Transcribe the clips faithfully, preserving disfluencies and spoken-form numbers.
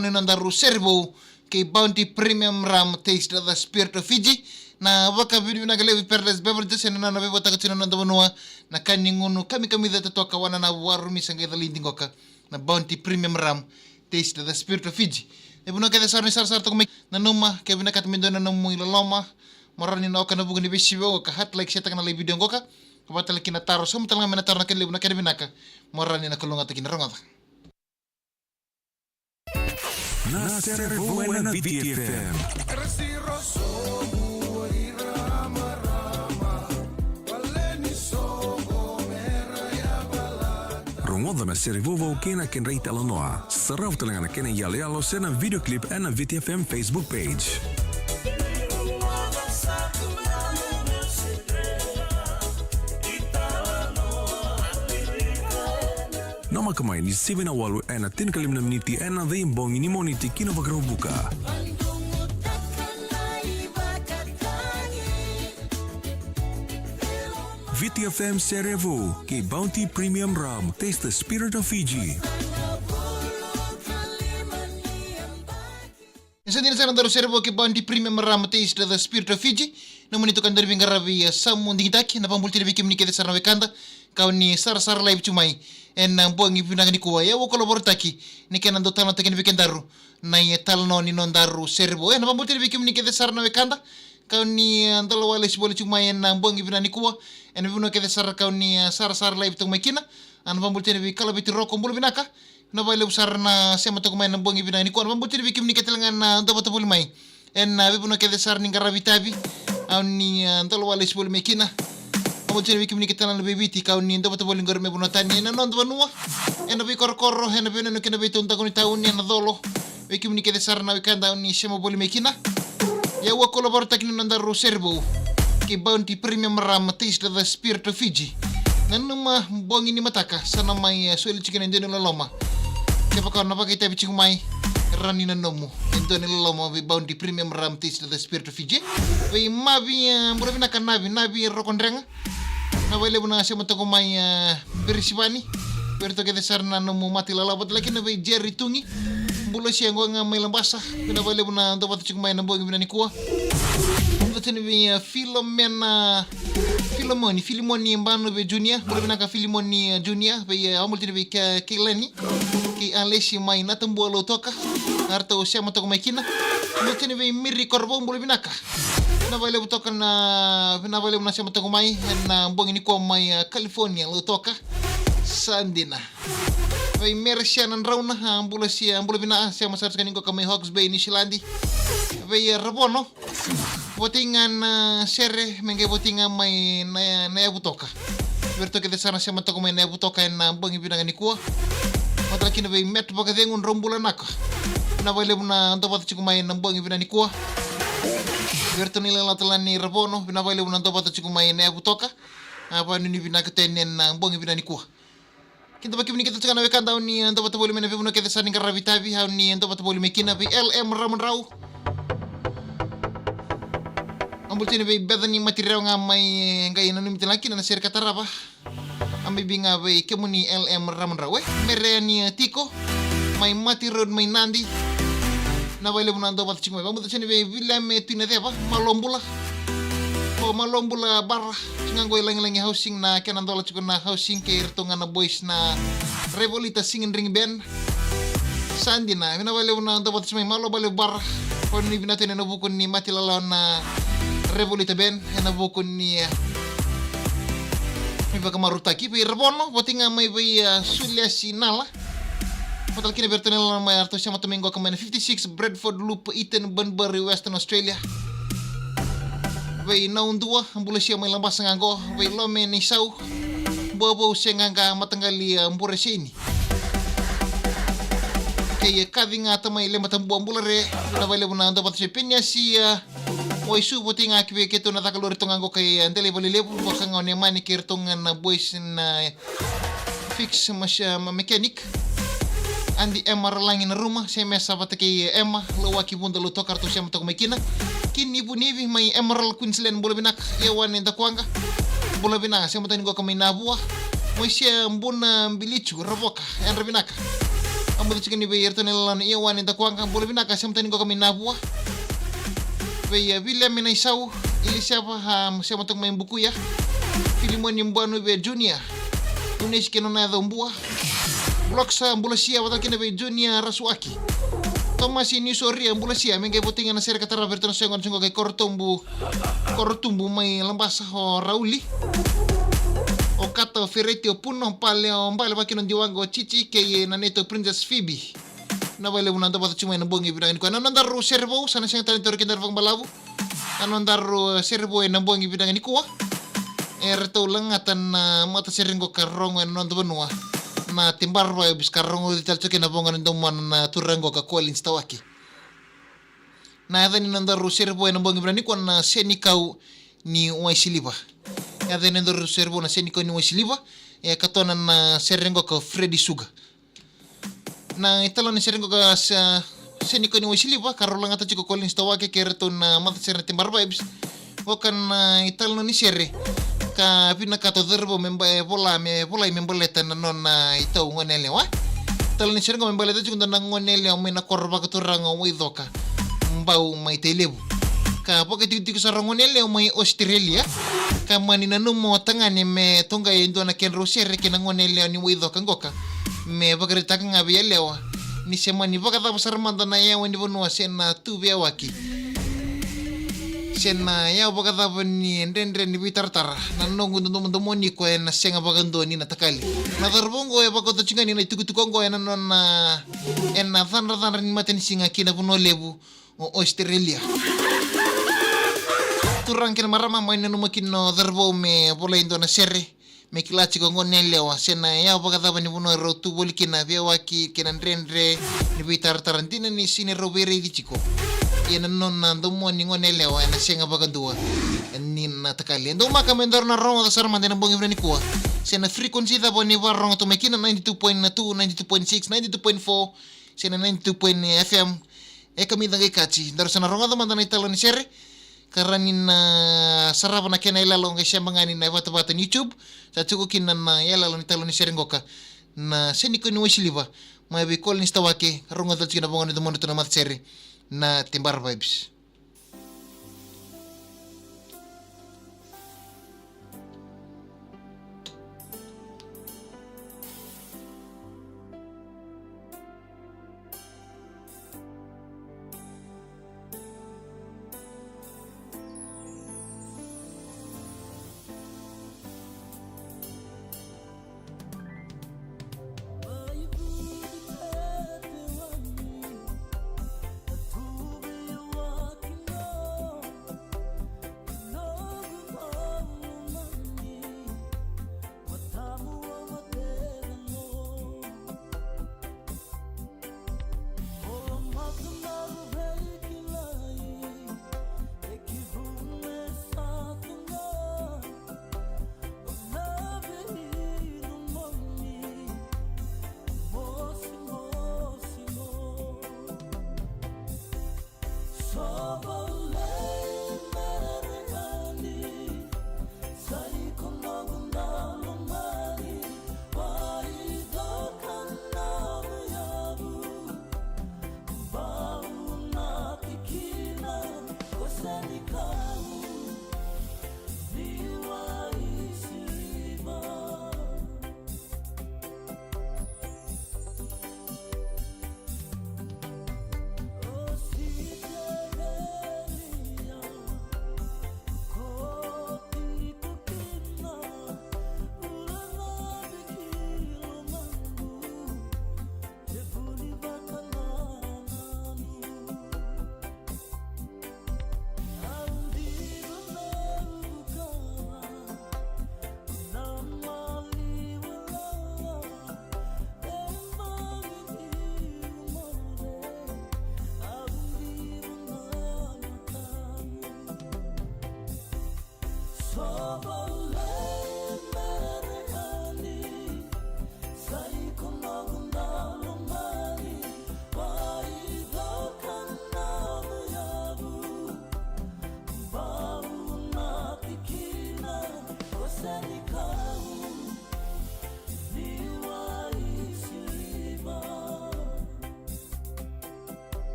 ni nodaru sere vou kei Bounty Premium Rum, Taste the Spirit of Fiji. Na vakavinavinaka levu i Paradise Beverages ena nona veivuataka tiko na noda vanua na ka ni gunu kamikamica totoka, wananavu, warumi sa qai calidi qoka. Na Bounty Premium Rum, Taste the Spirit of Fiji. E vanua kece sara ni sarasara toka mai, nanuma ke vinakata me dua na nomu iloloma, mo rawa ni na oka ena vuku ni veisivi oqo ka heart like setaka na live video qoka. Ka vaka tale kina na taro, sauma tale ga mai na taro na kena levu, na kena vinaka, mo rawa ni na kalougata kina. Rogoca. Na sere vou ena Viti F M. Rogoca na sere vou kei na kedra italanoa. Sarava tale ga na kena iyaloyalo se na video clip ena Viti F M Facebook page. Namaka mai ni sivi na walu ena tinikalima na miniti ena veibogi ni Moniti ki na Vakaraubuka. Viti F M sere vou kei Bounty Premium Rum, Taste the Spirit of Fiji. Ni sa dina sara na nodaru sere vou kei Bounty Premium Rum, Taste the Spirit of Fiji. Nomuni toka ni daru veiqaravi, e, samu digitaki, na vakabula tiko vei kemuni kece sara na wekada ka oni sarasara live tu mai ena bogi vinaka nikua. Ia au a kalougata ni kena dau talanoataki vei kedaru na italanoa ni nodaru sere vou. Ia na vakabula tiko vei kemuni kece sara na wekada ka oni, e, dau lawalesi voli tu mai ena bogi vinaka nikua ena vanua kece sara ka oni, e, sarasara live toka mai kina. A, na vakabula tiko vei Kalaviti Roko, bula vinaka. Vinaka vakalevu sara na sema toka mai ena bogi vinaka nikua. Na vakabula tiko vei kemuni kece tale ga na dau vata voli mai ena, e, veivanua kece sara ni qaravi itavi. A, oni, e, dau lawalesi voli mai kina. Vakabula tiko vei kemuni kece tale ga na veiviti ka oni dau vata voli qori mai vanua tani ena noda vanua, ena veikorokoro, ena veiyanuyanu kei na veitaudaku ni tauni, ena colo. Vei kemuni kece sara na wekada oni sema voli mai kina. Ia au a kalougata ni nodaru sere vou kei Bounty Premium Rum, Taste the Spirit of Fiji. Nanuma bogi ni mataka sa na mai, e, soli tiko na dua ni loloma. Kevaka o na vakaitavi tiko mai, rawa ni na nomu e dua ni loloma vei Bounty Premium Rum, Taste the Spirit of Fiji. Vei Mavi, e, bula vinaka Navi, Navi Rokodrega. Vinaka vakalevu na sema toka mai, e, Birisivani. Vei iratou kece sara na nomu mata ilala, vata tale kina vei Jerry Tugi. Bula sia qo ga mai Labasa. Vinaka vakalevu na dau vata tiko mai ena bogi vinaka nikua. Vata tale vei, e, Filomena, Filomoni, Filimoni Banu vei Junior. Bula vinaka Filimoni, e, Junior. Vei, e, vakabula tale vei Ke-, Keilani kei Alesi mai Natabua, Lautoka. Na ratou sema toka mai kina. Vata tale vei Miri Korovou, bula vinaka. Vinaka vakalevu toka na, vinaka vakalevu na sema toka mai ena bogi nikua mai, e, California, Lautoka. Sa dina. Vei Meresiana Drauna, a, bula sia, bula vinaka, sema sara tiko yani qoka mai Hawke's Bay, New Zealand. Vei, e, Ravono, voti ga na sere, me qai voti ga mai na, Nayavutoka. Vei iratou kece sara na sema toka mai Nayavutoka ena bogi vinaka nikua. Vata tale kina vei Met Vakacegu, drau bula vinaka. Vinaka vakalevu na dau vata tiko mai ena bogi vinaka nikua. Vei iratou na ilala tale ni Ravono, vinaka vakalevu na dau vata tiko mai Nayavutoka. A, vakanuinui vinaka tu yani ena bogi vinaka nikua. Kidavaki vei kemuni kece tale ga na wekada oni, e, dau vata voli mai ena veivanua kece sara ni qaravi itavi, oni, e, dau vata voli mai kina. Vei L M Ramadrau. Vakabula tale vei Bethany Matirewa ga mai, e, qai nanumi tale ga kina na sere ka tarava. A, bibi ga vei kemuni L M Ramadrau, e. Mere ni, e, tiko mai Mati Road mai Nadi. Vinaka vakalevu na dau vata tiko mai. Vakabula tale vei Viliame Tuinaceva, malo bula. O, malo bula Bara. Tiko ga qo i Lagilagi Housing, na kena dola tiko na housing kei iratou ga na boys na Revolita Singing Ring Band. Sa dina, vinaka vakalevu na dau vata tiko mai, malo vakalevu Bara. Vakanuinui vinaka tu yani ena vuku ni mata ilala na Revolita Band ena vuku ni, e, ni vakamarautaki. Vei Ravono, voti ga mai vei, e, Suliasi Nala. Vata tale kina vei iratou na ilala mai, eratou sema toka mai qoka mai na fifty-six Bradford Loop, Eaton, Bunbury, Western Australia. Vei Naudua, bula sia mai Labasa ga qo. Vei Lome Nisau, Buavou se qaqa, mataqali, e, Bureseini. Kei, e, Kaci ga tamai Lematabua, bula re. Vinaka vakalevu na dau vata tiko mai. Peniasi, e, Waisu, voti ga ki vei keitou na caka lori toka ga qo kei, e, Delaivale Levu, vaka ga o Nemani kei iratou ga na boys na, e, Fix mas-, e, ma-, Mechanic. Adi Emma Ralagi Naruma, se mesa vata kei Emma Lawaki Vuda Lautoka, ratou sema toka mai kina. Kini Vunivi mai Emerald Queensland, bula vinaka. Ia Wane Dakuwaqa, bula vinaka, sema toka yani qoka mai Navua. Moisia Buna Bilicu Ravoka, yadra vinaka. Muda tiko ni vei iratou na ilala na Ioane Dakuaqa, bula vinaka, sema tani qoka mai Navua. Vei, e, Viliame Naisau, Iliseva, a, sema toka mai Bukuya. Filimoni Buanu vei Junior. Unesi kei na nona yaca o Bua. Bloksa, bula sia, vata kina vei Junior Rasuaki. Tomasi Niusoria, bula sia, me qai votiga na sere ka tara vei iratou na sega na sega kei Korotubu. Korotubu mai Labasa o Rauli. O Kata, o Fereti, o Puno, Pale, o Bale, vakina o Diwaqa, o Chichi, kei na neitou Princess Phoebe. Na vale vuna da vata tiko mai na bogi vinaka nikua. Na nodaru sere vou, sa na sega tale ni tauri kedaru vakabalavu. Na nodaru sere vou ena bogi vinaka nikua. Eratou lagata na matasere qo ka rogo ena noda vanua. Na Te Bar Vibes ka rogoci tale tiko kina na voqa ni domona na turaga qo ka Collins Tawake. Na yaca ni nodaru sere vou ena bogi vinaka nikua na Senikau ni Waisiliva. Yaca ni nodaru sere vou na Senikau ni Waisiliva. E katona na sere qo ka Freddy Sugar. Na italanoa ni sere qo ka sa, Senikau ni Waisiliva, ka rau lagata tiko Collins Tawake kei ratou na matasere na Te Bar Vibes. Qo ka na italanoa ni sere ka vinakata o cauravou me ba-, e vola, me volai me baleta na nona itau goneyalewa. Italanoa ni sere qo me baleta tiko dua na goneyalewa mai na koro vakaturaga o Waicoka, Bau mai Tailevu. Ka vakatikotiko sara o goneyalewa mai Australia. Ka mani nanuma o tagane me toqai e dua na kedrau sere kei na goneyalewa ni Waicoka qoka. Me vakaraitaka ga vei yalewa ni se mani vakacava sara mada na yawa ni vanua se na tu veiyawaki, se na yawa vakacava ni dredre ni veitaratara. Na noqu domodomo ni koya ena sega vakadua ni na takali. Na cauravou oqo e vakauta tiko ga ni na itukutuku oqo ena nona, ena cadracadra ni matanisiga ki na vanua levu o Australia. Turaga kei na marama, mani nanuma kina o cauravou me volai e dua na sere me kila tiko o goneyalewa se na yawa vakacava ni vanua rau tu voli kina, veiyawaki kei na dredre ni veitaratara dina ni sega ni rau veiraici tiko. Ia na nona domo ni goneyalewa ena sega vakadua ni na takali. E daumaka me daru na rogoca sara mada ena bogi vinaka nikua se na frequency cava ni vakarorogo tu mai kina, ninety-two point two, ninety-two point six, ninety-two point four, se na ninety-two point F M. E kamica qai kaci, daru sa na rogoca mada na italanoa ni sere. Ka rawa ni na sarava na kena iyalayala o qai sema ga ni na ivatavata ni YouTube. Sa tiko kina na iyalayala ni italanoa ni sere qoka na Senikau ni Waisiliva, mai vei Collins Tawake, ka rogoca tiko na voqa ni domodratou na matasere na Te Bar Vibes.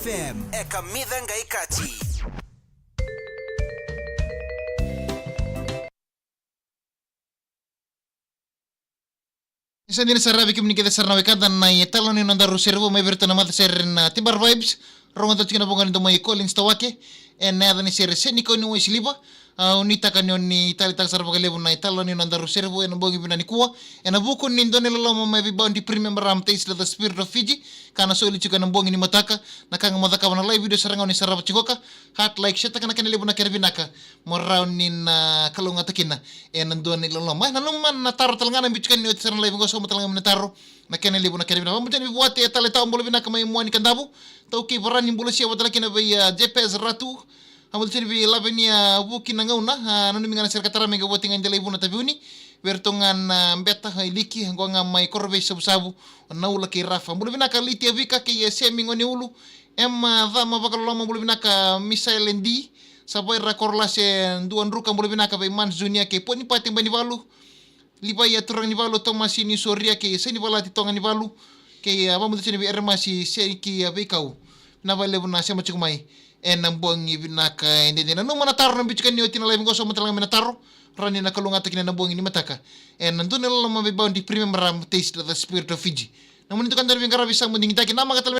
F M, e kamica qai kati. Ni sa dina sara vei kemuni kece sara na wekada na italanoa ni nodaru sere vou mai vei iratou na matasere na Tibar Vibes. Rogoca tiko na voqa ni domoi Collins Tawake. E na yaca ni sere Seni Kau ni Waisiliva. Au nuitaka ni o ni taleitaka sara vakalevu na italanoa ni nodaru sere vou e na bogi vinaka nikua. E na vuku ni dua na iloloma mai vei Bounty Premium Rum Taste the Spirit of Fiji. Ka na soli tiko e na bogi ni mataka. Na ka ga mo cakava na live video sara ga o ni sarava tiko ka. Heart, like, share taka na kena levu na kena vinaka. Mo rawa ni na kalougata kina e na dua na iloloma. E nanuma na taro tale ga na biu tiko ni oti sara na live qo, sauma tale ga mai na taro. Na kena levu na kena vinaka. Vabula tiko ni vei Vuate e tale tau, bula vinaka mai Muani Kadavu. Tau kei Varani, bula sia vata tale kina vei, a, Jepes Ratu. Vabula tiko ni vei Lavenia Vuki na gauna. A, nanumi ga na sere ka tara mai qai Vuate ga i Delai Vuna Taveuni. Vei iratou ga na beta, a, i Liki, qo ga mai Korovesi, Savusavu. Na Ula kei Rafa. Bula vinaka Liti Avika kei, e, Semi Goneulu. Ema Cama Vakaloloma, bula vinaka Misael Endi. Savaira Korolase Dua Druka, bula vinaka vei Mans Junior kei Ponipati Banivalu. Livai a turaga ni valu, Tomasi ni Soria kei Seni Valati Toga ni valu. Kei, a, vabula tiko ni vei Eremasi Seni ki, a, Veikau. Na vakalevu na sema tiko mai e na bogi vinaka e dede. Nanuma na taro na biu tiko ni oti na live qo, sauma tale ga mai na taro. Rawa ni na kalougata kina e na bogi ni mataka. E na dua na iloloma vei Bounty Premium Rum Taste the Spirit of Fiji. Na moni tukana na veiqaravi sa mo digitaki na maka tale